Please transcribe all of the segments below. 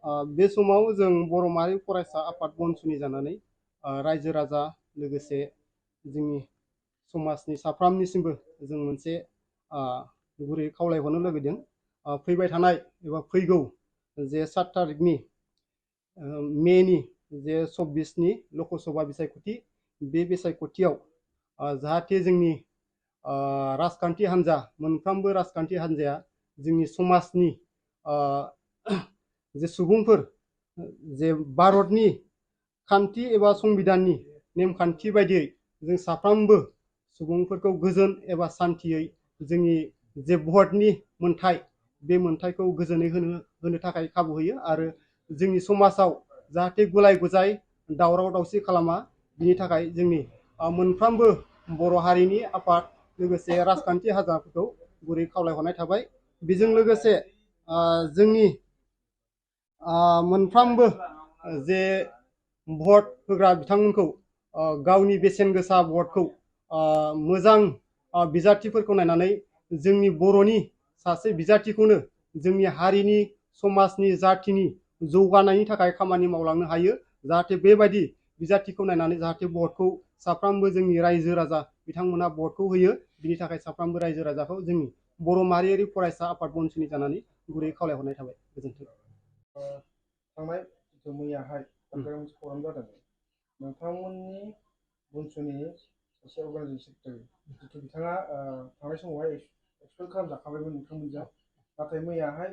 बे समाव जों बर' माहारि फरायसा आफाद बनसुनि जानानै रायजो राजा लोगोसे जोंनि समाजनि साफ्रोमनिसिमबो जों मोनसे गुरै खावलायहरनो लुबैदों। फैबाय थानाय एबा फैगौ जे 7 तारिखनि मेनि जे 24नि लकसभा बिसायख'थि बे बिसायख'थियाव जाहाथे जोंनि राजखान्थि हान्जा मोनफ्रोमबो राजखान्थि हान्जाया जोंनि समाजनि जे सुबुंफोर जे भारतनि खान्थि एबा संबिधाननि नेमखान्थि बायदियै जों साफ्रोमबो सुबुंफोरखौ गोजोन एबा सान्थियै जोंनि जे भटनि मोन्थाय बे मोन्थायखौ गोजोनै होनो थाखाय खाबु होयो आरो जोंनि समाजाव जाहाथे गुलाय गुजाय दावराव दावसि खालामा बिनि थाखाय जोंनि मोनफ्रोमबो बर' हारिनि आफाद लोगोसे राजखान्थि हान्जाफोरखौ गुरै खावलायहरनाय थाबाय। बेजों लोगोसे जोंनि मोनफ्रोमबो जे भट होग्रा बिथांमोनखौ गावनि बेसेन गोसा भटखौ मोजां बिजाथिफोरखौ नायनानै जोंनि बर'नि सासे बिजाथिखौनो जोंनि हारिनि समाजनि जाथिनि जौगानायनि थाखाय खामानि मावलांनो हायो। जाहाथे बेबायदि बिजाथिखौ नायनानै जाहाथे भटखौ साफ्रोमबो जोंनि रायजो राजा बिथांमोना भटखौ होयो। बिनि थाखाय साफ्रोमबो रायजो राजाखौ जोंनि बर' माहारियारि फरायसा आफाद बनसुनि जानानै गुरै खावलायहरनाय थाबाय। गोजोन्थों। थांनाय मैयाहाय मोनसे प्रग्राम जादों नोंथांमोननि बनसुनि सासे अर्गानाइजिं सेक्रेटारि जितु बिथाङा थांनाय समावहाय एक्सपेल खालामजाखाबायमोन नोंथांमोनजों, नाथाय मैयाहाय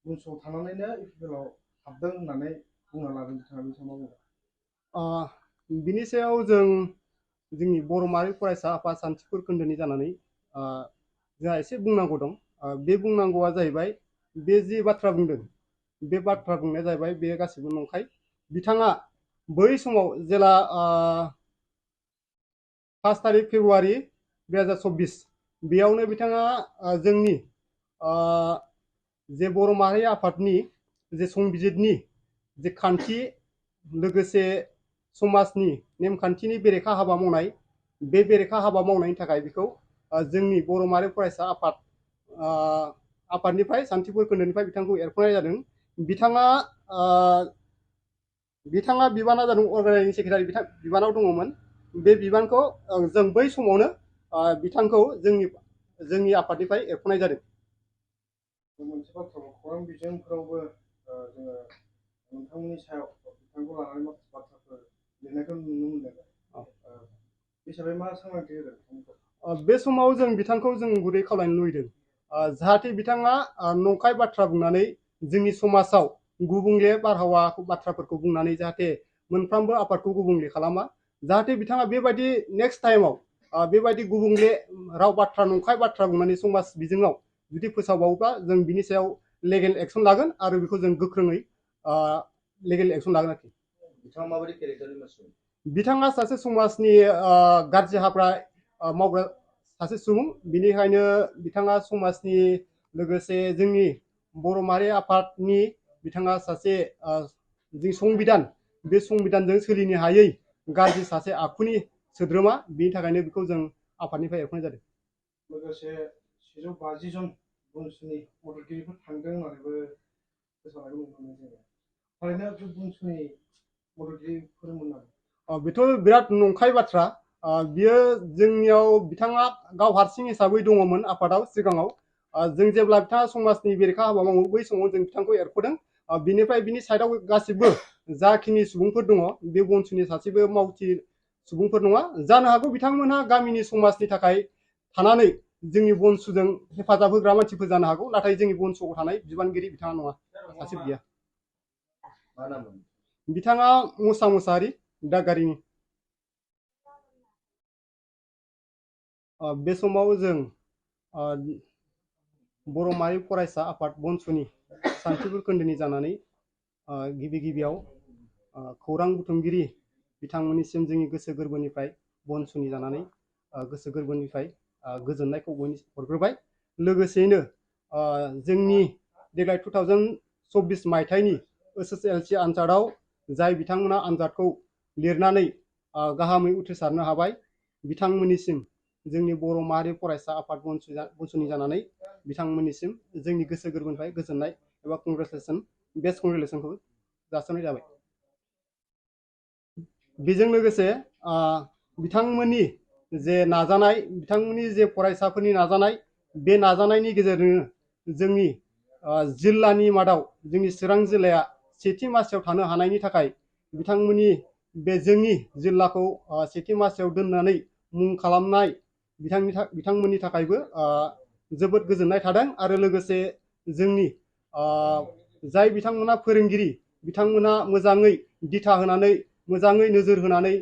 बनसुआव थानानैनो इउपिपिएलआव हाबदों होननानै बुंना लादों बिथाङा। बे समाव बिनि सायाव जों जोंनि बर' माहारि फरायसा आफाद सान्थिफुर खोन्दोनि जानानै जोंहा एसे बुंनांगौ दं। बे बुंनांगौआ जाहैबाय बे जि बाथ्रा बुंदों बे बाथ्रा बुंनाया जाहैबाय बे गासिबो नंखाय। बिथाङा बै समाव जेला 5 तारिख फेब्रुवारि 2024 बेयावनो बिथाङा जोंनि जे बर' माहारि आफादनि जे संबिजितनि जे खान्थि लोगोसे समाजनि नेमखान्थिनि बेरेखा हाबा मावनाय बे बेरेखा हाबा मावनायनि थाखाय बेखौ जोंनि बर' माहारि फरायसा आफादनिफ्राय सान्थिफुर खोन्दोनिफ्राय बिथांखौ एरख'नाय जादों। बिथाङा बिबाना जादों अर्गानाइजिं सेक्रेटारि बिबानाव दङमोन। बे बिबानखौ जों बै समावनो बिथांखौ जोंनि आफादनिफ्राय एरख'नाय जादों। मोनसे बाथ्रा खौरां बिजोंफोरावबो जोङो नोंथांमोननि सायाव बिथांखौ लानानै माखासे बाथ्राफोर लिरनायखौ नुनो मोनदों। बे हिसाबै मा सांग्रांथि होदों? बे समाव जों बिथांखौ जों गुरै खावलायनो लुबैदों जाहाथे बिथाङा नंखाय बाथ्रा बुंनानै जोंनि समाजाव गुबुंले बारहावा बाथ्राफोरखौ बुंनानै जाहाथे मोनफ्रोमबो आफादखौ गुबुंले खालामा। जाहाथे बिथाङा बेबायदि नेक्स्ट टाइमाव बेबायदि गुबुंले राव बाथ्रा नंखाय बाथ्रा बुंनानै समाज बिजोङाव जुदि फोसावबावोब्ला जों बिनि सायाव लेगेल एक्सन लागोन आरो बेखौ जों गोख्रोङै लेगेल एक्सन लागोन आरोखि। बिथाङा माबायदि केरेक्टारनि मानसि? बिथाङा सासे समाजनि गाज्रि हाबा मावग्रा सासे सुबुं। बिनिखायनो बिथाङा समाजनि लोगोसे जोंनि बर' माहारि आफादनि बिथाङा सासे जि संबिधान बे संबिधानजों सोलिनो हायै गाज्रि सासे आखुनि सोद्रोमा। बिनि थाखायनो बेखौ जों आफादनिफ्राय एरख'नाय जादों। लोगोसे 750 जन बनसुनि मददगिरिफोर थांदों होननानैबो फोसावनायखौ नुनो मोनो जोङो। थारैनो बे बनसुनि मददगिरिफोरमोन नामा? बेथ' बिराद नंखाय बाथ्रा। बियो जोंनियाव बिथाङा गाव हारसिं हिसाबै दङमोन आफादाव सिगाङाव। जों जेब्ला बिथाङा समाजनि बेरेखा हाबा मावो बै समाव जों बिथांखौ एरख'दों। बिनिफ्राय बिनि साइडआव गासिबो जाखिनि सुबुंफोर दङ बे बनसुनि सासेबो मावथि सुबुंफोर नङा। जानो हागौ बिथांमोनहा गामिनि समाजनि थाखाय थानानै जोंनि बनसुजों हेफाजाब होग्रा मानसिफोर जानो हागौ, नाथाय जोंनि बनसुआव थानाय बिबानगिरि बिथाङा नङा, सासे गैया। मा नाममोन? बिथाङा मुसा मुसाहारि दादगारिनि। बे समाव जों बर' माहारि फरायसा आफाद बनसुनि सान्थिफुर खोन्दोनि जानानै गिबि गिबियाव खौरां बुथुमगिरि बिथांमोननिसिम जोंनि गोसो गोरबोनिफ्राय बनसुनि जानानै गोसो गोरबोनिफ्राय गोजोननायखौ हरग्रोबाय। लोगोसेयैनो जोंनि देग्लाय 2024 मायथाइनि SSLC आनजादाव जाय बिथांमोना आनजादखौ लिरनानै गाहामै उथ्रिसारनो हाबाय बिथांमोननिसिम जोंनि बर' माहारि फरायसा आफाद बनसुनि जानानै बिथांमोननिसिम जोंनि गोसो गोरबोनिफ्राय गोजोननाय एबा कंग्रेचुलेसन बेस्ट कंग्रेचुलेसनखौ जासिहरनाय जाबाय। बेजों लोगोसे बिथांमोननि जे नाजानाय, बिथांमोननि जे फरायसाफोरनि नाजानाय, बे नाजानायनि गेजेरजों जोंनि जिल्लानि मादाव जोंनि चिरां जिल्लाया सेथि मासियाव थानो हानायनि थाखाय बिथांमोननि बे जोंनि जिल्लाखौ सेथि मासियाव दोननानै मुं खालामनाय बिथांमोननि थाखायबो जोबोद गोजोननाय थादों। आरो लोगोसे जोंनि जाय बिथांमोना फोरोंगिरि, बिथांमोना मोजाङै दिथा होनानै, मोजाङै नोजोर होनानै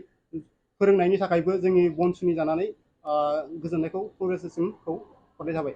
फोरोंनायनि थाखायबो जोंनि बनसुनि जानानै गोजोननायखौ कंग्रेचुलेसनखौ हरनाय जाबाय।